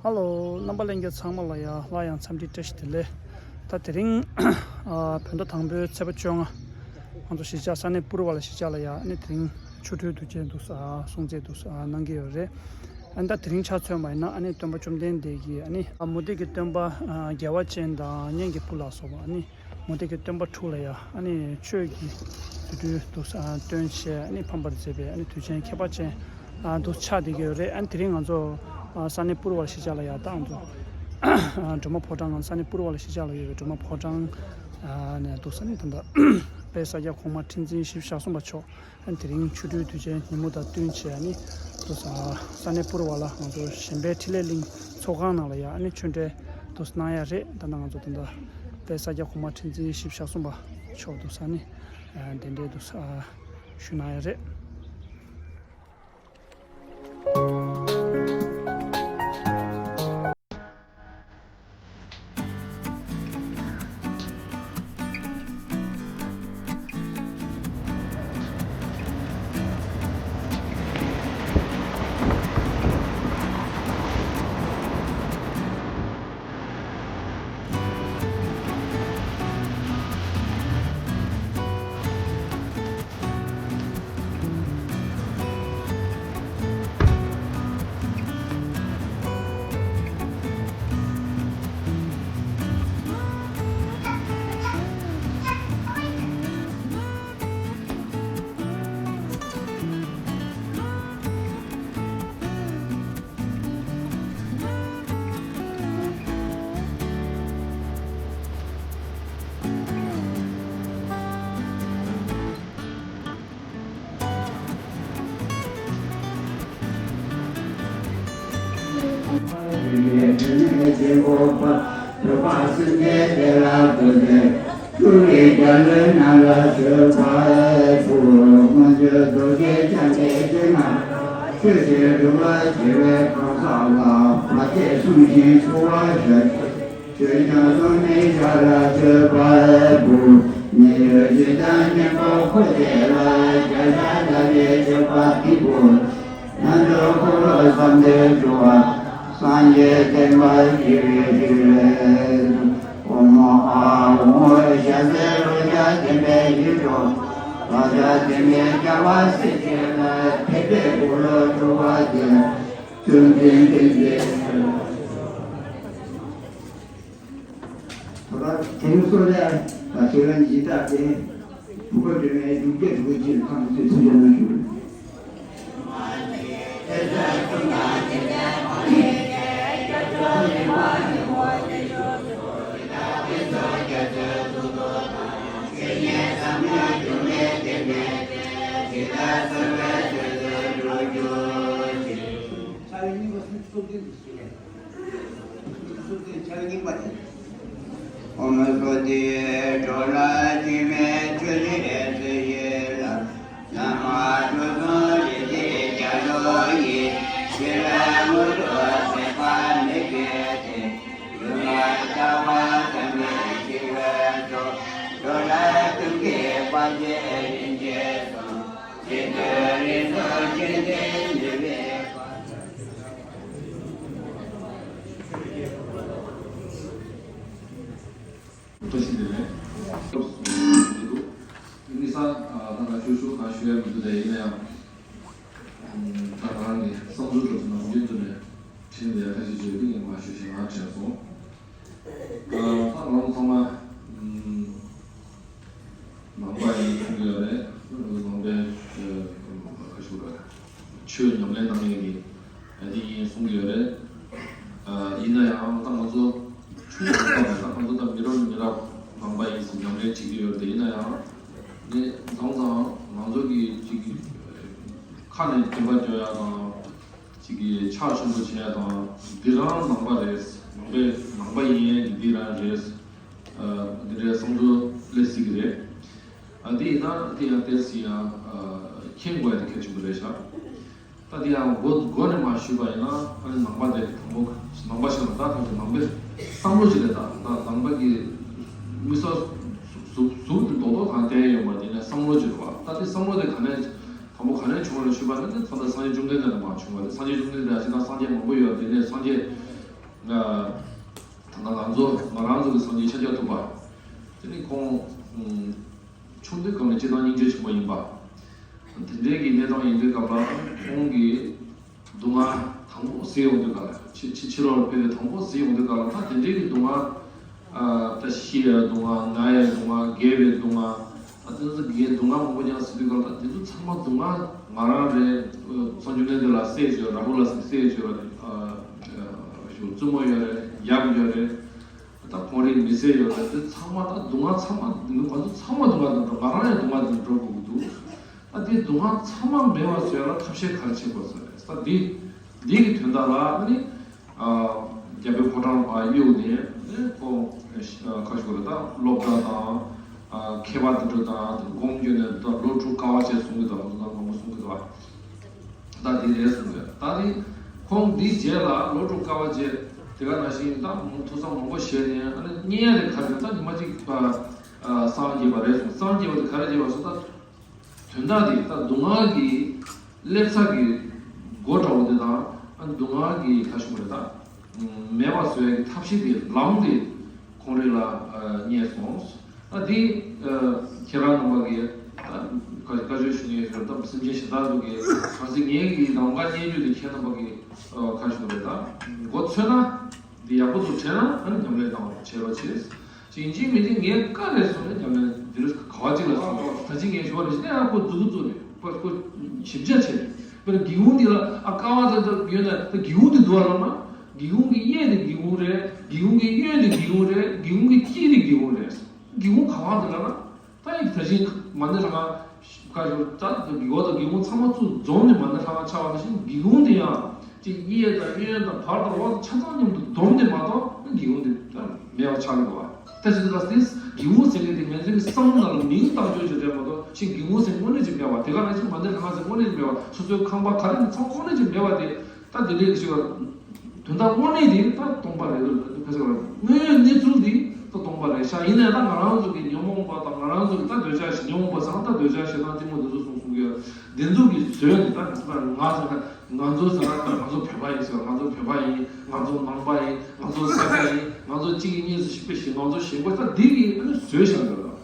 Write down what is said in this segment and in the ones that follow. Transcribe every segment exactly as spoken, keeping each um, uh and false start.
ཧ་ལོ། རྣམ་པ་ལྷན་རྒྱས་ཚང་མ་ལ་ཡ་སླར་ཡང་འཚམས་འདྲི་བཀྲ་ཤིས་བདེ་ལེགས། ད་དེ་རིང་ཨ་བོད་ཟླ་དང་པོའི་ཚེས་པ་བཅོ་ལྔ། ང་ཚོ་གཞིས་ཆགས་ས་གནས་པུ་རུ་ཝ་ལ་གཞིས་ཆགས་ལ་ཡ་ཨ་ནི་དེ་རིང་ཆོ་འཕྲུལ་དུས་ཆེན་དུ་ཨ་སྲུང་བརྩི་དུ་ཨ་གནང་གི་ཡོད་རེད། ཨ་ནི་ད་དེ་རིང་ཆ་མཚོན་པ་ཡིན་ན་ཨ་ནི་སྟོན་པ་བཅོམ་ལྡན་འདས་ཀྱིས་ཨ་ནི་མུ་སྟེགས་ཀྱི་སྟོན་པ་ཨ་རྒྱལ་བ་ཅན་དང་གཉེན་གྱི་བུ་ལ་སོགས་པ་ཨ་ནི། མུ་སྟེགས་ཀྱི་སྟོན་པ་དྲུག་ལ་ཡང་ཨ་ནི་ཆོས་ཀྱི་རྫུ་འཕྲུལ་དུ་ཨ་སྟོན་བྱས་ཨ་ནི་ཕམ་པར་མཛད་པའི་ཨ་ནི་དུས་ཆེན་ཁྱད་པར་ཅན་ཨ་དུ་ཆགས་བསྡད་ཀྱི་ཡོད་རེད། ཨ་ནི་དེ་རིང་ང་ཚོ་ཨ་ས་གནས་པུ་རུ་ཝ་ལ་གཞིས་ཆགས་ལ་ཡང་ད་ང་ཚོ་ཨ་སྒྲོལ་མ་ཕོ་བྲང་ང་ས་གནས་པུ་རུ་ཝ་ལ་གཞིས་ཆགས་ལ་ཡོད་པའི་སྒྲོལ་མ་ཕོ་བྲང་ཨ་ནས་དུ་ས་གནས་ད་ལྟ་དཔལ་ས་སྐྱ་གོང་མ་ཁྲི་འཛིན་བཞི་བཅུ་ཞེ་གསུམ་པ་མཆོག་ཨ་ནི་དེ་རིང་ཆོ་འཕྲུལ་དུས་ཆེན་ཉིན་མོ་དང་བསྟུན་བྱས་ཨ་ནི་དུ་ས་ས་གནས་པུ་རུ་ཝ་ལ་ང་ཚོ་གཞན་ཕན་འཕྲིན་ལས་གླིང་ཚོགས་ཁང་ནང་ལ་ཡང་ཨ་ནི་ཆོས་འབྲེལ་དུ་གནང་ཡ་རེད། ད་ནང་ང་ཚོ་ད་ལྟ་དཔལ་ས་སྐྱ་གོང་མ་ཁྲི་འཛིན་བཞི་བཅུ་ཞེ་གསུམ་པ་མཆོག་དུ་ས་ནི་གདན་འདྲེན་དུ་ཞུ་གནང་ཡ་རེད། ཆོས་ཀྱི་འགྲོ་བ་བྱེ་བའི་གང་ཟག་ལ། བར་ཆད་སྲུང་ཞིང་འཚོ་བར་བྱ་སྟེ། ཆོས་ཀྱང་སྲུང་མི་བྱ་ལ་སྤྱོད་པ་པོ། མི་ཡུལ་ཇི་ལྟར་གཉེན་པོ་འཁོར་དེ་ལ། བརྒྱ་ཕྲག་བརྒྱ་པའི་སྤྱོད་པ་འདི་པོ། ཡང་དག་འཁོར་ལོ་བསམ་དོན་འགྲུབ་པ། སངས་རྒྱས་བསྟན་པ་ཞི་བའི་ཕྱིར། ཨོཾ་ཨཱཿཧཱུྃ། ཞབས་ཟས་རོ་བརྒྱ་ལྡན་པའི་ཡིད་འཕྲོག། ལྷ་བརྒྱ་ལྡན་པའི་རྒྱལ་བ་སྲས་བཅས་ལ། ཕེབས་པའི་འཁོར་ལོ་སྒྲུབ་པ་སྟེ། བཅོམ་ལྡན་འདས་ཀྱིས། ད་ལྟ་དེང་སོ་ལས་ད་ཤེས་རབ་སྦྱིན་བདག་སྟེ། བུ་ག་སྒྲོལ་མའི་གདུལ་བྱ་དྲུག་པོ་ཅིག་ལ་ཁམས་བཟོས་ཐུགས་རྗེ་གནང་ཞུ། ཨོཾ་སྭ་སྟི། གྲོ་ལ་ཆུ་མེ་ཆུ་ལི་ཚུ་ཡི་ལ། ན་མ་གྲུ་གསུམ་རི་དེ་རྒྱ་ལོ་ཡི། ཤི་ར་ངུ་རུ་ཟེ་པ་མི་གེ་ཏེ། ཡུ་མ་ཏ་བ་ཏ་མེ་ཤི་བ་ཏོ། གྲོ་ལ་ཀུན་གྱི་པ་ཇེ་རིན་ཇེ་སོ། བཀྲ་ཤིས་བདེ་ལེགས། དངོས་སུ་ད་ང་ཆོས་ཞུ་གང་ཞུ་ཡ་མི་འདུག་ད་ཡིན་ན་ཡང་། ད་ང་རང་གི་བསམ་ཚུལ་འགྲོ་ཚུལ་ནང་རྒྱུན་དུ་ནས་དྲིན་ལས་ཁ་ཤས་བརྗོད་ཀྱི་ངས་མ་ཞུ་ཞེས་ང་དྲན་སོང་། ད་ང་རང་ཚང་མ། ནང་པ་ཡིན་གསུང་གི་ཡོད་རེད། ནང་པའི་ཆོས་ཉམས་ལེན་གནང་མཁན་གྱི་དེ་ཡིན་གསུང་གི་ཡོད་རེད། ཡིན་ན་ཡང་ད་ང་ཚོ་ཆུང་དུས་ཙམ་ནས་ད་ང་ཚོ་ད་མི་རབས་མི་རབས་ནང་པ་ཡིན་ཟེར་ཉམས་ལེན་བྱེད་ཀྱི་ཡོད་རེད། ཡིན་ན་ཡང་ནི་དང་ཙང་ང་ཚོ་གི་ཅིག་གི་ཁ་ནས་སྦྱིན་པ་སྐྱོན་ཡ་དང་། ཅིག་གིས་ཕྱག་ཆེན་པོ་བྱས་དང་། འདི་རང་ནང་པ་རེད། ནང་པའི་ནང་པ་ཡིན་ཡས་ཀྱི་འདི་རང་རེད། འདི་འདྲའི་བསམ་ཚུལ་སླེབས་སྲིད་ཀྱི་རེད། འདི་ཡིན་ན་དེ་ཡང་ཏོག་ཙམ་ཡང་མཁྱེན་དགོས་ཡ་དེ་གལ་ཆེན་པོ་རེད་ཤག་ད་དེ་ཡང་མགོ་མགོ་ནས་མར་ཞུས་པ་ཡིན་ན་ཨ་ནི་ནང་པ་དེ་དང་པོ་ནང་པ་ཞིག་ལ་ད་ཐམས་ཅད་ནང་པའི་བསམ་བློ་ཞིག་རེད། ད་ད་ནང་པ་གི་དམིགས་བསལ་གཟུགས་གཟུགས་དེ་རྡོག་རྡོག་གང་བསྟན་ཡོད་མ་རེད། དེ་ནས་བསམ་བློ་ཅིག་རེད་བ། ད་དེ་བསམ་བློ་དེ་ག་ནས་དང་པོ་ག་ནས་བྱུང་བ་ལ་ཞུས་པ་ན་ནི་ད་ལྟ་སངས་རྒྱས་བཅོམ་ལྡན་འདས་ལ་མར་བྱུང་བ་རེད། སངས་རྒྱས་བཅོམ་ལྡན་འདས་ཅིག་ན་སངས་རྒྱས་མང་པོ་ཡོད་རེད། དེ་ནས་སངས་རྒྱས་ ད་ལྟ་ང་ཚོ་ང་རང་ཚོ་གི་སངས་རྒྱས་ཤཱཀྱ་ཐུབ་པ་དེ་ནི་ཁོང་ཆུང་དུས་སྐབས་ནས་སྤྱིར་བཏང་སྙིང་རྗེ་ཆེན་པོ་ཡིན་པ། དེ་འདྲའི་གི་གནས་སྟངས་ཡིན་དུས་སྐབས་ལ་ཁོང་གིས་སྡུག་བསྔལ་དང་པོ་གཟིགས་ཡོང་དུས་སྐབས་ལ་ཕྱི་ཕྱི་ཕྱི་ལོགས་ལ་ཕེབས་ཏེ་དང་པོ་གཟིགས་ཡོང་དུས་སྐབས་ལ་ད་དེ་འདྲའི་གི་སྡུག་བསྔལ། ད་ཤི་ཡའི་སྡུག་བསྔལ། ན་ཡའི་སྡུག་བསྔལ། རྒས་པའི་སྡུག་བསྔལ། ད་དེ་ཚོ་གི་སྡུག་བསྔལ་མང་པོ་ཀྱང་ཟེར་དུས་སྐབས་ལ་ད་དེ་ཚོ་ཚང་མ་སྡུག་བསྔལ་ང་རང་རེད། སངས་རྒྱས་གནས་འདི་ལ་སྲས་བྱོས། རཱ་ཧུ་ལ་སྲས་བྱོས། བཙུན་མོ་ཡོད་རེད། ཡབ་ཡོད་རེད། ད་ཁོང་རའི་མི་ཚེ་ཡོད་རེད། དེ་ཚང་མ་ད་སྡུག་བསྔལ་ཚང་མ་ང་ཚོ་ཚང་མ་སྡུག་བསྔལ་དང་འགྲོ། ང་རང་ཡང་སྡུག་བསྔལ་དང་འགྲོ་དགོས་ཀྱི་འདུག་ད་དེ་སྡུག་བསྔལ་ཚང་མ་མེད་པ་བཟོ་ཡ་ལ་ཐབས་ཤེས་ག་རེ་བྱེད་དགོས་ས་རེད། ད་འདི་འདི་གི་དོན་དག་ལ་ནི་རྒྱལ་པོའི་ཕོ་བྲང་གཡུགས་ནས་ཁོང་ཁ་ཤོར་རེད། ད་སློབ་གྲྭ་དང་མཁས་པ་དེ་ཚོ་དང་སྒོམ་བརྒྱུད་ནས་ད་ལོ་དྲུག་དཀའ་བ་སྤྱད་གསུང་གི་འདུག་ང་ཚོ་ནང་མང་པོ་གསུང་གི་འདུག་ད་དེ་རེད་གསུང་གི། ད་དེ་ཁོང་འདིའི་རྗེས་ལ་ལོ་དྲུག་དཀའ་བ་སྤྱད། དེ་ག་ནང་བཞིན་ད་ཐུགས་བསམ་མང་པོ་བཞེས་ནས་ཨ་ནི་བསྙེན་ཡ་རེ་ག་རེ་ད་ཉི་མ་གཅིག་སངས་རྒྱས་པ་རེད་གསུང་། སངས་རྒྱས་པ་དེ་ག་རེ་རྒྱས་པ་སོང་ད། དོན་དག་དེ་ད་སྡུག་བསྔལ་གྱི་སླེབས་ས་གི་སྒོ་འདྲ་བོ་དེ་དང་སྡུག་བསྔལ་གྱི་ཁ་ཤུ་རེད་ད། མེད་པ་བཟོ་ཡ་གི་ཐབས་ཤེས་དེ་ལམ་དེ་ཁོང་རེ་ལ་རྙེད་སོང་། ད་དེ་ཁྱེད་རང་རྣམ་པ་གི་ད་བཀའ་ཆོས་ཞུ་མཁན་རེད་ད། སེམས་ཅན་གཞན་དག་ཚོ་གི་གང་ཚེ་ངེད་ཀྱི་ནམ་མཁའ་སྙན་བརྒྱུད་དེ་ཁྱེད་རྣམ་པ་གི་ཁ་ཤུ་རེད་ད། མགོ་ཚོས་ན་འདི་ཡག་པོ་ཚོ་དྲན་ན་ཨ་ནི་ཉམས་ལེན་བཏང་བ་བྱེད་རོགས་བྱེད། ཡིན་གཅིག་མིན་གཅིག་ངས་བཀའ་རེ་སོང་ནས་ཉམས་ལེན་འདི་རུ་ག་བ་གཅིག་ལ་སོང་། ད་ཅི་ངས་ཞུ་བ་རེ་ཞིག་ནས་ཨ་ཁོ་མཛུ་གུ་བཙུགས་ནས་ཁོ་ཁོ་ཞིབ་ཆ་བྱས་ནས་དཔེར་ན་སྒེའུ་ཁུང་འདི་ལ་ཨ་ཀ་བ་དེ་ལྟར་ཡོད་ན་ད་སྒེའུ་ཁུང་འདི་འདུག་བ་ལབ་ན་སྒེའུ་ཁུང་གི་གཡས་དེ་སྒེའུ་ཁུང་རེད། སྒེའུ་ཁུང་གི་གཡོན་དེ་སྒེའུ་ཁུང་རེད། སྒེའུ་ཁུང་གི་དཀྱིལ་དེ་སྒེའུ་ཁུང་རེད། སྒེའུ་ཁུང་ག་བ་འདུག་ལབ་ན། ད་ཡིག་ད་བཞིན་མ་ཎི་ལྷ་ཁང་བཀའ་ཤོར་ད་སྒེའུ་ཁུང་དང་སྒེའུ་ཁུང་ཚང་མ་ཚུར་འཛོམས་ནས་མ་ཎི་ལྷ་ཁང་ཆགས་པ་ནང་བཞིན་སྒེའུ་ཁུང་དེ་ཡང་ཅིག་གཡས་དང་གཡོན་དང་བར་དང་འོག་ཆ་ཚང་མཉམ་དུ་བསྡོམས་ཏེ་མ་གཏོགས་སྒེའུ་ཁུང་དེ་ད་མེད་པ་ཆགས་ཀྱི་འདུག་བ། ད་ཅི་ལྟར་སྟེ་སྒེའུ་ཁུང་ཟེར་མཁན་དེ་ང་ཚོའི་བསམ་བློ་ནང་ལ་མིང་བཏགས་ཆོག་ཅིག་རེད་མ་གཏོགས་ཅིག་སྒེའུ་ཁུང་ཟེར་དངོས་གནས་ཅིག་མེད་པ། དེ་ག་ནང་བཞིན་མ་ཎི་ལྷ་ཁང་ཟེར་དངོས་གནས་ཅིག་མེད་པ། སོ་སོའི་ཁང་པ་ག་རེ་ནས་ཚང་དངོས་གནས་ཅིག་མེད་པ་དེ། ད་དེ་འདྲའི་ཞིག་དོན་དག་དངོས་གནས་དེ་ད་སྟོང་པ་རེད་འདུག་ཁ་ཤས་ཀྱིས་དངོས་ཡོད་གནས་ཚུལ་དེ་ད་སྟོང་པ་རེད་ཤག་ཡིན་ནའི་ད་ང་རང་ཚོ་གི་ཉོན་མོངས་པ་དང་ང་རང་ཚོ་གི་ད་འདོད་ཆགས་ཞེ་ཉོན་མོངས་པ་ཟེར་ན་ད་འདོད་ཆགས་ཞེ་སྡང་གཏི་མུག་འདི་ཚོ་གསུངས་གསུང་གི་ཡོད། འདི་ཚོ་གི་བཟོས་ནས་ད་ང་ཚོ་ཟེར་ན་ང་ཚོ་ཟེར་ན་ད་ང་ཚོ་བོད་པ་ཡིན་ཟེར། ང་ཚོ་བོད་པ་ཡིན། ང་ཚོ་ནང་པ་ཡིན། ང་ཚོ་སེར་པ་ཡིན། ང་ཚོ་གཅིག་གིས་གཉིས་སུ་ཞིག་པའི་ཞིག་ང་ཚོ་ཞིང་པ་ད་འདི་གི་ཨ་ནི་བཟོས་བཞག་ཡོད་ལ།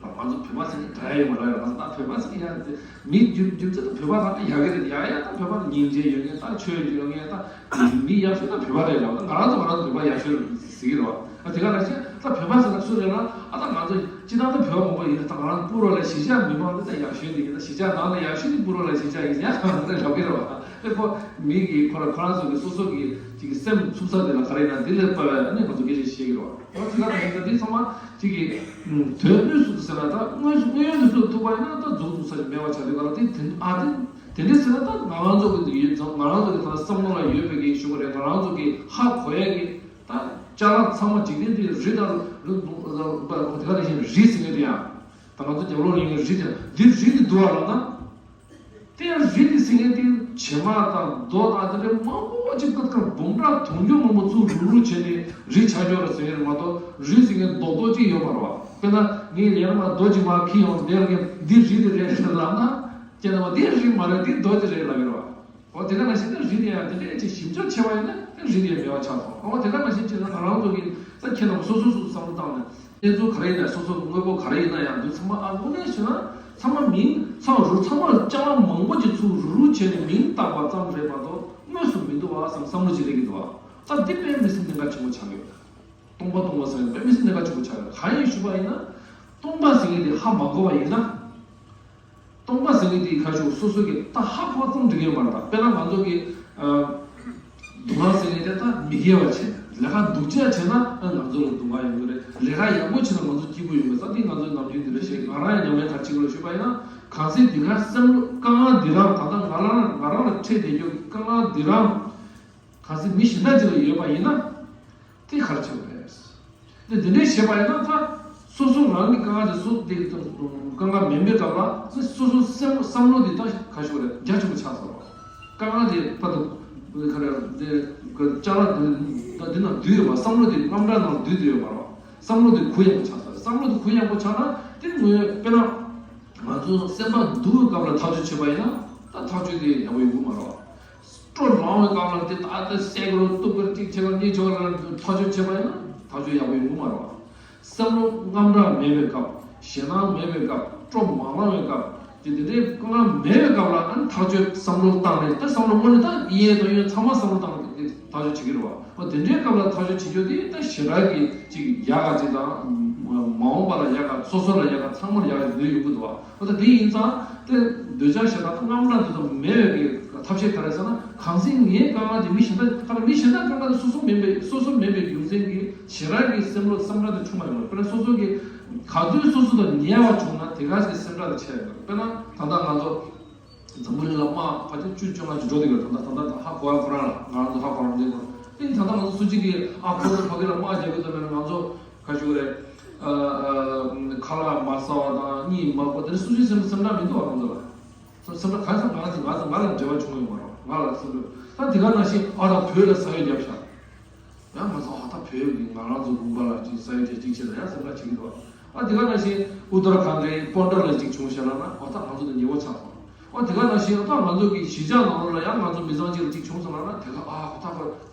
ང་ཚོ་བོད་པ་ཟེར་ནས་ག་ཡོད་མ་རེད། ང་ཚོ་ད་བོད་པ་ཟེར་ཡ་དེ་མི་རྒྱུ་རྒྱུ་མཚན་དུ་བོད་པ་ད་ཡག་གི་རེད། ཡ་ཡ་ད་བོད་པ་སྙིང་རྗེ་ཡོད་མཁན་ད་ཆོས་ཡོད་མཁན་ད་མི་ཡག་ཤོས་ད་བོད་པ་རེད་ལ། ད་ང་རང་ཚོ་ང་རང་ཚོ་བོད་པ་ཡག་ཤོས་ཟེར་གི་རེད་བ། ད་དེ་ག་ནང་བཞིན་ད་བོད་པ་ཟེར་ན་སུ་རེད་ལ། ཨ་ད་ང་ཚོ་སྤྱིར་བཏང་ད་བོད་པ་མང་པོ་ཡིན། ད་ང་རང་ཕུ་རོ་ལ་གཞིས་ཆགས་མི་མང་ད་ད་ཡག་ཤོས་དེ་ཡིན། ད་གཞིས་ཆགས་ནང་ལ་ཡག་ཤོས་དེ་ཕུ་རོ་ལ་གཞིས་ཆགས་ཡིན་ཡ་ད་ལབ་གི་རེད་བ། ཨེ་ཁོ་མི་གི་ཁོ་ར་ཁོ་རང་ཚོ་གི་སོ་སོ་གི་ཅིག་གི་སེམས་འཚུབ་ས་དེ་ལ་ག་རེ་ཡིན་ན་འདི་ལས་དཔའ་བའི་ཨ་ནི་ང་ཚོ་སྐད་ཆ་བཤད་ཀྱི་རེད་བ། འོ་དེ་ག་ནང་བཞིན་ད་འདི་ཚང་མ་ཅིག་གི་དོན་དངོས་སུ་དུ་ཟེར་ན་ད་དངོས་སུ་དངོས་ཡོད་དུ་སུ་ཐུག་པ་ཡིན་ན་ད་མཛུབ་ཐུག་ས་ཞིག་མེད་པ་ཆགས་དུས་ག་ལ་དེ་དེ་ཨ་དེ་དེ་འདྲ་ཟེར་ན་ད་ང་རང་ཚོ་གི་འདི་ཡོད་ཙང་ང་རང་ཚོ་གི་ད་བསམ་བློ་ལ་ཡོད་པའི་གི་ཞུ་གི་རེད། ང་རང་ཚོ་གི་ཧ་གོ་ཡས་གི་ད་ཅ་ལག་ཚང་མ་འཇིག་རྟེན་འདི་རི་དང་རི་དེ་ག་ནང་བཞིན་རི་ཟེར་མཁན་དེ་ཡང་ད་ང་ཚོ་རྒྱབ་ལོགས་ལ་ཡོད་མཁན་རི་དེ་འདི་རི་དེ་འདུག་བ་ལབ་ན། དེ་ཡང་རི་དེ་ཟེར་མཁན་དེ་བྱེ་མ་དང་རྡོ་དང་དེ་འདྲའི་མང་པོ་ཅིག་ཀ་ཀ་འབུམ་ཕྲག་དུང་ཕྱུར་མང་པོ་ཚུར་རུག་རུག་བྱས་ནས་རི་ཆགས་ཆོག་ར་ཟེར་མཁན་རེད་མ་གཏོགས་རི་ཟེར་མཁན་རྡོག་རྡོག་ཅིག་ཡོད་མ་རེད་བ། དཔེར་ན་ངས་ལས་ཀ་མ་རྡོ་ཅིག་མར་འཁྱེར་ཡོང་དེ་ལ་ངས་འདི་རི་དེ་རེད་ལབ་ན་ཁྱེད་རྣམ་པ་འདི་རི་མ་རེད་འདི་རྡོ་དེ་རེད་ལབ་ཡོད་རེད་བ། འོ་དེ་ག་ནང་བཞིན་ད་རི་དེ་ཡང་དེ་འདྲའི་ཅིག་ཞིབ་འཇུག་བྱས་པ་ཡིན་ན་ད་རི་དེ་ཡང་མེད་པ་ཆགས་སོང་། འོ་དེ་ག་ནང་བཞིན་བྱས་ན་ང་རང་ཚོ་གིས་ད་ཁྱེད་རྣམ་པ་སོ་སོ་སོ་སོ་བསམ་བློ་བཏང་ནས་གནས་ཚུལ་ག་རེ་ཡིན་ན་སོ་སོ་གི་དངོས་པོ་ག་རེ་ཡིན་ན་ཡང་འདི་ཚང་མ་ཨ་དངོས་གནས་བྱས་ན་ཚང་མ་མིང་ཚང་རུ་ཚང་མ་ལ་ཅ་ལག་མང་པོ་ཅིག་ཚུར་རུག་རུག་བྱས་ནས་མིང་བཏགས་པ་ཙམ་རེད་མ་གཏོགས་དངོས་སུ་མི་འདུག་བ་བསམ་བསམ་བློ་ཅིག་སླེབས་ཀྱི་འདུག་བ། ད་འདི་དཔེ་མི་སྲིད་གནད་འགག་ཆེན་པོ་ཆགས་ཡོད། སྟོང་པ་སྟོང་པ་ཟེར་ནས་དཔེ་མི་སྲིད་གནད་འགག་ཆེན་པོ་ཆགས་ཡོད། གང་ཡིན་ཞུས་པ་ཡིན་ན་སྟོང་པ་ཟེར་མཁན་དེ་ཧ་མ་གོ་བ་ཡིན་ན། སྟོང་པ་ཟེར་མཁན་དེའི་ཁ་ཕྱོགས་སོ་སོ་གི་ད་ཧ་གོ་ཙམ་འགྲིག་ཡོད་མ་རེད། ད་དཔེར་ན་ང་ཚོ་གི་ཨ་སྡུག་བསྔལ་ཟེར་མཁན་དེ་ད་མི་དགེ་བ་བྱས་ལས་ཀ་སྡུག་ཅག་བྱས་ན་ཨ་ང་ཚོ་ལ་སྡུག་བསྔལ་ཡོང་གི་རེད། ལས་ཀ་ཡག་པོ་བྱས་ན་ང་ཚོ་སྐྱིད་པོ་ཡོང་གི་རེད། ད་འདི་ང་ཚོ་ནམ་རྒྱུན་འདི་འདྲ་བཤད། ང་རང་ཡང་ཉམས་ལེན་ག་རེ་བྱེད་དགོས་ལ་ཞུས་པ་ཡིན་ན་གལ་སྲིད་འདི་ག་སེམས་བློ་དཀའ་ངལ་འདི་རང་ད་ལྟ་ང་རང་ང་རང་ལ་འཕྲད་བསྡད་རྒྱུ་གི་དཀའ་ངལ་འདི་རང་གལ་སྲིད་མི་གཞན་དག་ཅིག་ལ་ཡོད་པ་ཡིན་ན། དེ་ག་རེ་བྱེད་དགོས་རེད། དེ་དེ་འདྲའི་བྱས་པ་ཡིན་ན་ད་སོ་སོ་རང་གི་དཀའ་ངལ་དེ་སོ་དེ་གི་དཀའ་ངལ་མིན་པའི་སྐབས་ལ་སོ་སོ་སེམས་བསམ་བློ་དེ་ད་ག་ཞུ་དགོས་རེད། རྒྱ་ཆེན་པོ་ཆགས་སོང་བ། དཀའ་ངལ་དེ་ཕ་དུ་ག་རེ་དེ་ཅ་ལག་དེ་ད་འདི་ན་འདུས་ཡོད་པ། བསམ་བློ་དེ་དངངས་སྐྲག་ནང་འདུས་དུ་ཡོད་མ་རེད་བ། བསམ་བློ་དེ་གུ་ཡངས་པོ་ཆགས་སོང་། བསམ་བློ་དེ་གུ་ཡངས་པོ་ཆགས་ན་དེ་ངོས་དཔེར་ན་ང་ཚོ་སེམས་པ་སྡུག་གི་སྐབས་ལ་ཐག་གཅོད་བྱེད་པ་ཡིན་ན་ད་ཐག་གཅོད་དེ་ཡག་པོ་ཡོང་གི་མ་རེད་བ། སྤྲོ་ལངས་པའི་སྐབས་ལ་དེ་ད་ལྟ་སད་དགོས་རེད། གཏུབ་དགོས་རེད། གཅིག་བྱེད་དགོས་རེད། གཉིས་བྱེད་དགོས་རེད་ལ་ཐག་གཅོད་བྱེད་པ་ཡིན་ན་ཐག་གཅོད་ཡག་པོ་ཡོང་གི་མ་རེད་བ། བསམ་བློ་དངངས་སྐྲག་མེད་པའི་སྐབས། ཞེད་སྣང་མེད་པའི་སྐབས། སྤྲོ་མ་ལངས་པའི་སྐབས། དེ་དེ་འདྲའི་དཀའ་ངལ་མེད་པའི་སྐབས་ལ་ཨ་ནི་ཐག་གཅོད་བསམ་བློ་བཏང་ནས། ད་བསམ་བློ་དངོས་གནས་ད་གཡས་དང་གཡོན་ཚང་མ་བསམ་བློ་བཏང་ནས་ཐག་གཅོད་བྱེད་ཀྱི་རེད་བ། འོ་དེ་འདྲའི་སྐབས་ལ་ཐག་གཅོད་བྱེད་རྒྱུ་དེ་ད་ཞེ་དྲག་གི་ཅིག་ཡག་ག་ཅིག་དང་། མ་འོངས་པ་ལ་ཡག་ག་སོ་སོ་ལ་ཡག་ག་ཚང་མར་ཡག་ག་ཡོང་གི་འདུག་བ། འོ་ད་དེ་ཡིན་ཙང་དེ་འདོད་ཆགས་ཞེ་སྡང་དང་དངངས་སྐྲག་དེ་ཚོ་མེད་པའི་གི་ཐབས་ཤེས་ག་རེ་ཟེར་ན། གང་ཟག་ངའི་དཀའ་ངལ་དེ་མི་གཞན་དག་ག་རེ། མི་གཞན་དག་དཀའ་ངལ་དེ་སོ་སོ་མིན་པའི། སོ་སོ་མིན་པའི་རྒྱུ་མཚན་གྱིས་ཞེ་དྲག་གི་སེམས་བློ་སེམས་ཁྲལ་དེ་བྱུང་མ་ཡོང་བ། དཔེར་ན་སོ་སོ་གི་ག་དུས་སོ་སོ་དང་ཉེ་བ་བྱུང་ན་དེ་ག་ཚོད་སེམས་ཁྲལ་དེ་ཆེ་ཡོང་གི་རེད། དཔེར་ན་ད་ལྟ་ང་ཚོ་འཛམ་བུ་གླིང་ལ་དམག་ཕལ་ཆེར་བཅུ་བཅོ་ལྔ་ཅིག་འགྲོ་བསྡད་ཡོད་རེད། ད་ལྟ་ད་ལྟ་ཧ་གོ་ཡ་ཁོ་རང་ལ། ང་རང་ཚོ་ཧ་གོ་རང་བསྡད་ཡོད་རེད། དེ་ནི་ད་ལྟ་ང་ཚོ་སུ་གཅིག་གིས་ཨ་ཁོ་ཚོ་ཕ་གི་ལ་དམག་རྒྱག་གི་འདུག་མེད་ན། ང་ཚོ་ག་ཞུ་གི་རེད། ཨ་ཨ་ཁ་ལག་མ་ཟ་བ་དང་གཉིད་མ་ཁུག་པ་དེ་ནི་སུ་གཅིག་སེམས་སེམས་ཁྲལ་མི་འདུག་བ། ང་ཚོ་ལ་སེམས་ཁྲལ་གང་ཡང་། ང་ཚོ་ང་ཚོ་ང་ལ་འབྲེལ་བ་བྱུང་ཡོད་མ་རེད། ང་ལ་སེམས་ཁྲལ། ད་དེ་ག་ནང་བཞིན་ཨ་ད་བོད་ལ་ས་ཡོམ་བརྒྱབ་ཤག་ཡང་ང་ཚོ་ཨ་ད་བོད་ཀྱི་ང་རང་ཚོ་ལུང་པ་ལ་ཅིག་ས་ཡོམ་བརྒྱབ་ཅིག་བྱས་ན་ཡང་སེམས་ཁྲལ་བྱེད་ཀྱི་འདུག་ཨ་དེ་ག་ནང་བཞིན་ཨུ་ཏར་ཁན་ཌི་པོན་ཌར་ལ་ཅིག་བྱུང་ཤག་ལབ་ན། ཨ་ད་ང་ཚོ་དེ་ཉེ་བོ་ཆགས་སོང་། ཨ་དེ་ག་ནང་བཞིན་ཨ་ད་ང་ཚོ་གི་གཞིས་ཆགས་ནང་ལོགས་ལ་ཡང་ང་ཚོ་མི་ཚང་གཅིག་ལ་ཅིག་བྱུང་སོང་ལབ་ན། དེ་ག་ཨ་ཨ་ད་ཁོ།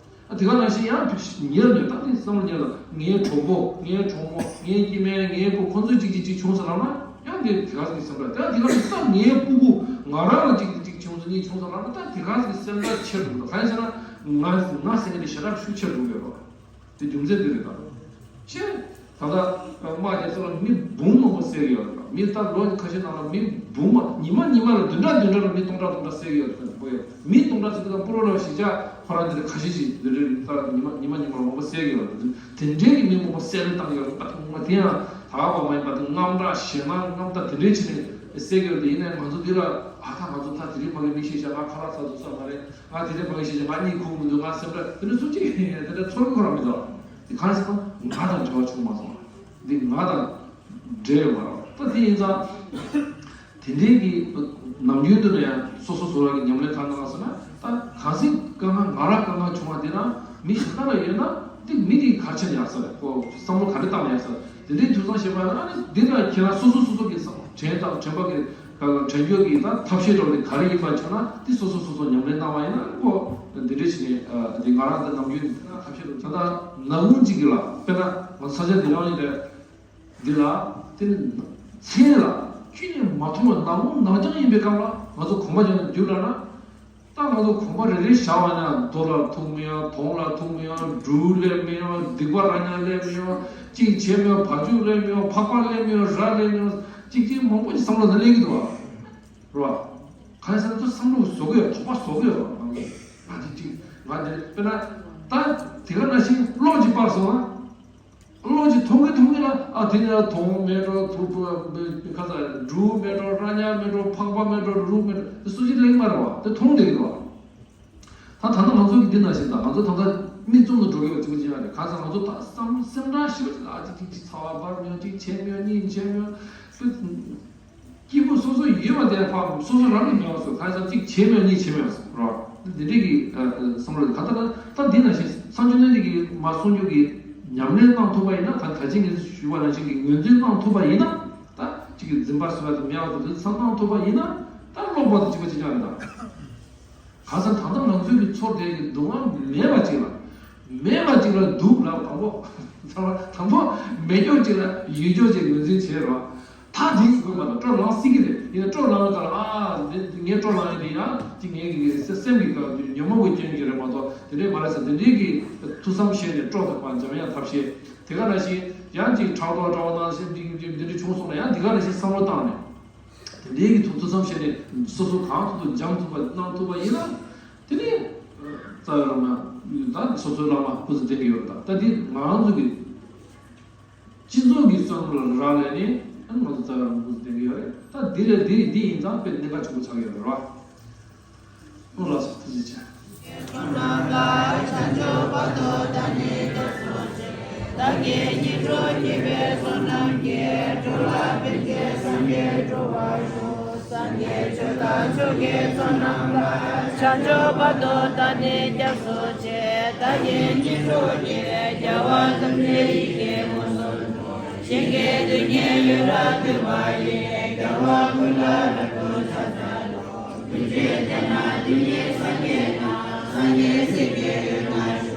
ཨ་དེ་ག་ནང་བཞིན་ཡང་ཉེ་རུ་ཉེ་རུ། ད་དེ་བསམ་བློ་ཉེ་རུ། ངའི་གྲོགས་པོ། ངའི་གྲོགས་མོ། ངའི་སྐྱེ་དམན། ངའི་བུ། ཁོ་ཚོ་གཅིག་གཅིག་གཅིག་བྱུང་སོང་ལབ་ན། ཡང་དེ་དེ་ག་ཟིག་སེམས་ཁྲལ། ད་དེ་ག་ནང་བཞིན་ད་ངའི་སྤུ་གུ། ང་རང་ལ་གཅིག་གཅིག་བྱུང་སོང་། གཉིས་བྱུང་སོང་ལབ་ན། ད་དེ་ག་ཟིག་སེམས་ཁྲལ་ཆེ་རུ་འགྲོ། གང་ཡིན་ཟེར་ན་ང་ང་སེམས་ཁྲལ་དེ་ཞེ་དྲག་ཤུགས་ཆེ་རུ་འགྲོ་གི་ཡོད་རེད། དེ་རྒྱུ་མཚན་དེ་རེད་ད། ཤེས། ད་ལྟ་དམག་རྒྱག་ས་ལ་མི་འབུམ་མང་པོ་བསད་ཀྱི་ཡོད་རེད། མི་ད་ལོ་ཁ་ཤས་ནང་ལ་མི་འབུམ་མ། ཉི་མ་ཉི་མ་ལ་བདུན་ཕྲག་བདུན་ཕྲག་ལ་མི་སྟོང་ཕྲག་སྟོང་ཕྲག་བསད་ཀྱི་ཡོད་རེད། མི་སྟོང་ཕྲག་ཟེར་དུས་ད་སྤུ་རོ་ལ་གཞིས་ཆགས་ཁོ་རང་དེ་ལ་ཁ་ཤས་ཤིག་འདི་འདྲའི་ད་ཉི་མ་ཉི་མ་ཉི་མ་ལ་མང་པོ་བསད་ཀྱི་ཡོད་རེད། དེ་འདྲའི་གི་མི་མང་པོ་བསད་རེས་བཏང་གི་ཡོད་རེད། ད་ཐོག་མ་དེ་ཡང་ད་ག་པ་མ་ཡིན་པ་དེ་དངངས་སྐྲག་ཞེད་སྣང་དངངས་སྐྲག་དེ་འདྲའི་བྱས་ནས་བསད་ཀྱི་ཡོད་རེད། ཡིན་ནའི་ང་ཚོ་འདི་ལ་ཨ་ད་ང་ཚོ་ད་དེ་རིང་ཕ་གི་མི་ཤི་ཤག་ང་ཁ་ལག་ཟ་ཐུབ་ས་མ་རེད། ང་དེ་འདྲའི་ཕ་གི་ཤི་ཤག་ང་གཉིད་ཁུག་མི་འདུག་ང་སེམས་ཁྲལ། དེ་འདྲ་སུ་གཅིག་དེ་འདྲ་ཚོར་གི་ཁོ་རང་མི་འདུག་དེ་གང་ཟེར་ན་ང་དང་འབྲེལ་བ་བྱུང་མ་སོང་། འདི་ང་དང་འབྲེལ་ཡོད་མ་རེད། ད་དེ་ཡིན་ཙང་དེ་འདྲའི་གི་ནམ་རྒྱུན་དུ་ནས་ཡང་སོ་སོ་སོ་རང་གི་ཉམས་ལེན་གང་གནང་ཟེར་ན། ད་གང་ཟིག་དཀའ་ངལ་ང་རང་དཀའ་ངལ་བྱུང་བ་དེ་ན་མི་གཞན་དག་ལ་ཡོད་ན་དེ་མི་དེ་ག་རེ་བྱས་ན་ཡག་ས་རེད། ཁོ་བསམ་བློ་ག་རེ་བཏང་ན་ཡག་ས་རེད། དེ་འདྲའི་དུས་བཟང་ཤེས་པ་ན་ནི་འདི་ལ་ཁྱེད་རང་སོ་སོ་སོ་སོ་གི་བསམ་དྲན་དང་དྲན་པ་གི་དྲན་རྒྱུ་གི་ད་ཐབས་ཤེས་འདྲ་བོ་དེ་ག་རེ་ཡིན་པ་བྱུང་ན་དེ་སོ་སོ་སོ་སོ་ཉམས་ལེན་གནང་བ་ཡིན་ན་ཁོ་འདི་འདྲ་བྱས་ནས་འདི་ང་རང་ད་ནམ་རྒྱུན་ཐབས་ཤེས་འདྲ་བོ་ད་ལྟ་ནམ་རྒྱུན་གཅིག་གི་ལ་དཔེར་ན་ང་ཚོ་ས་ཆ་འདི་རང་ཡིན་པས། འདི་ལ་དེ་ནི་མཚན་ལ་ཁྱོན་ནས་མ་མཐོང་བའི་ནག་མོ་ནག་རྐྱང་ཡིན་པའི་སྐབས་ལ་ང་ཚོ་གོམ་པ་རྒྱག་ན་རྒྱུ་ལ་ན། ད་ང་ཚོ་གོམ་པ་རེ་རེ་བཞག་པ་ན་རྡོ་ལ་ཐུག་མི་ཡོང་། དོང་ལ་ཐུག་མི་ཡོང་། འབྲུ་སླེབས་མི་ཡོང་། སྡིག་པ་ར་ཉག་སླེབས་མི་ཡོང་། གཅིག་བྱས་མི་ཡོང་། བ་ཕྱུགས་སླེབས་མི་ཡོང་། ཕག་པ་སླེབས་མི་ཡོང་། ར་སླེབས་མི་ཡོང་། གཅིག་གཅིག་མང་པོ་ཞིག་བསམ་བློ་ནང་སླེབས་ཀྱི་འདུག་བ། རེད་བ། གང་ཡིན་ཟེར་ན་ཚོ་བསམ་བློ་བཟོ་གི་ཡོད། དོགས་པ་བཟོ་གི་ཡོད་བ། ང་འདི་གཅིག་ང་འདི་དཔེར་ན་ད་དེ་ག་ནང་བཞིན་གློག་ཅིག་སྤར་སོང་ན། གློག་ཅིག་མཐོང་གི་མཐོང་གི་ལ། ཨ་དེ་ནས་དོང་མེད་འགྲོ། ཐུག་ཐུག་ཁ་ཚ་འབྲུ་མེད་འགྲོ། ར་ཉག་མེད་འགྲོ། ཕག་པ་མེད་འགྲོ། རུ་མེད་འགྲོ། དེ་སུ་ཅིག་གླེང་མ་རེད་བ། དེ་མཐོང་བསྡད་ཀྱི་རེད་བ། ད་ད་ལྟ་ང་ཚོ་གི་འདི་ནང་བཞིན་ད་ང་ཚོ་ད་ལྟ་མིག་བཙུམ་དུ་འགྲོ་གི་ཡོད་ཅིག་ཅིག་ཡང་རེད། གང་ཟེར་ང་ཚོ་ད་བསམ་སེམས་ཁྲལ་ཞིག་ལ་ཅིག་ཅིག་ཅིག་ཚ་བ་འབར་མི་ཡོང་། ཅིག་བྱེད་མི་ཡོང་། གཉིད་བྱེད་མི་ཡོང་། སྐྱིད་པོ་སོ་སོ་ཡོད་པ་དེ་ཕར་སོ་སོ་རང་གིས་མེད་པ་བཟོ། གང་ཟེར་ཅིག་བྱེད་མི་ཡོང་། གཉིད་བྱེད་མི་ཡོང་ཟེར་རོ། འདི་འདྲའི་གི་བསམ་བློ་ད་ལྟ་ད་འདི་ནང་བཞིན་སངས་རྒྱས་བསྟན་འཛིན་གྱིས་མ་གསུངས་རྒྱུ་གི་ཉམས་ལེན་གནང་ཐུབ་པ་ཡིན་ན། ད་ད་ཅི་ངས་ཞུས་པ་ནང་བཞིན་གྱི་ངོས་འཛིན་གནང་ཐུབ་པ་ཡིན་ན། ད་ཅིག་གི་འཛིན་པ་ཟེར་བ་དེ་མེད་པ་དེ་ཚོ་གནང་ཐུབ་པ་ཡིན་ན། ད་ཀློག་པ་དང་གཅིག་པ་གཅིག་རྐྱང་རེད་ད། གང་ཟེར་ད་ལྟ་ང་ཚོའི་གི་ཚོར་བསྡད་ཀྱི་སྡུག་བསྔལ་མེད་པ་ཅིག་ལ། མེད་པ་ཅིག་ལ་སྡུག་ལ་དང་པོ། དང་པོ་མེད་ཀྱོག་ཅིག་ལ་ཡོད་ཀྱོག་ཅིག་ངོས་འཛིན་བྱེད་རོགས། ད་དེ་ཡིན་དགོས་མ་གཏོགས་སྤྲོ་ལངས་སྲིད་ཀྱི་རེད། ཡིན་ན་སྤྲོ་ལངས་ཀ་ལ་ཨ་འདི་ངས་སྤྲོ་ལངས་ཡོད་དེ་ཡང་ཅིག་ངའི་གི་སེམས་ཀྱི་ཀ་ཉོན་མོངས་ཀྱི་རྐྱེན་གྱིས་རེད་མ་གཏོགས་དེ་འདྲའི་མ་རེད་ཟེར། དེ་འདྲའི་གི་ཐུགས་བསམ་བཞེས་ནས་སྤྲོ་ཐུབ་པ་འཇམ་དབྱངས་ཐབས་ཤེས་དེ་ག་ནང་བཞིན་ཡང་ཅིག་ཕྲག་དོག་འདྲ་བོ་ནང་བཞིན་འདི་འདི་འདི་འདྲ་བྱུང་སོང་ན་ཡང་དེ་ག་ནང་བཞིན་བསམ་བློ་བཏང་ནས། དེ་འདྲའི་གི་ཐུགས་ཐུགས་བསམ་བཞེས་ནས་སོ་སོ་གང་ཐུབ་ཐུབ་འཇམ་ཐུབ་པ་གནང་ཐུབ་པ་ཡིན་ན། དེ་ནས་རྩ་བའི་བླ་མ་ད་སོ་སོའི་བླ་མ་སྐུ་ཚེ་བརྟན་གྱི་ཡོད་རེད། ད་ད་འདི་ང་རང་ཚོ་གི་སྤྱི་ཚོགས་ཀྱི་བསམ་བློ་ལ་རག་ལས་ནས་ང་ཚོ་རྩ་བའི་བླ་མ་སྐུ་ཚེ་བརྟན་གྱི་ཡོད་རེད། ད་འདི་ལས་འདི་འདི་ཡིན་ཙང་དཔེ་གནད་འགག་ཆེན་པོ་ཆགས་ཀྱི་ཡོད་རེད་བ། ལགས་སོ། ཐུགས་རྗེ་ཆེ། བསོད་ནམས་ལ་བྱང་ཆུབ་བར་དུ་བདག་ནི་སྐྱབས་སུ་མཆི། བདག་གིས་སྙིང་ཕྱིར་བགྱིས་པའི་བསོད་ནམས་ཀྱིས། འགྲོ་ལ་ཕན་ཕྱིར་སངས་རྒྱས་འགྲུབ་པར་ཤོག། སངས་རྒྱས་ཆོས་དང་ཆོས་ཀྱི་བསོད་ནམས་ལ། བྱང་ཆུབ་བར་དུ་བདག་ནི་སྐྱབས་སུ་མཆི། བདག་གིས་སྙིང་ཕྱིར་བགྱིས་པའི་རྒྱལ་བ་ཐམས་ཅད་ཡིད་ཀྱིས་མངོན་སུམ་དུ། གཞན་གྱི་སྡུག་བསྔལ་ཡོངས་རྫོགས་སྟོན་པ་ཡི། རྒྱལ་བ་ཀུན་ལ་རབ་ཏུ་ཕྱག་འཚལ་ལོ། ཀུན་གྱི་རྒྱལ་ན་དོན་གཉེར་སངས་རྒྱས་དང་ སངས་རྒྱས་སྲས་ཀྱི་ཡུལ་ན།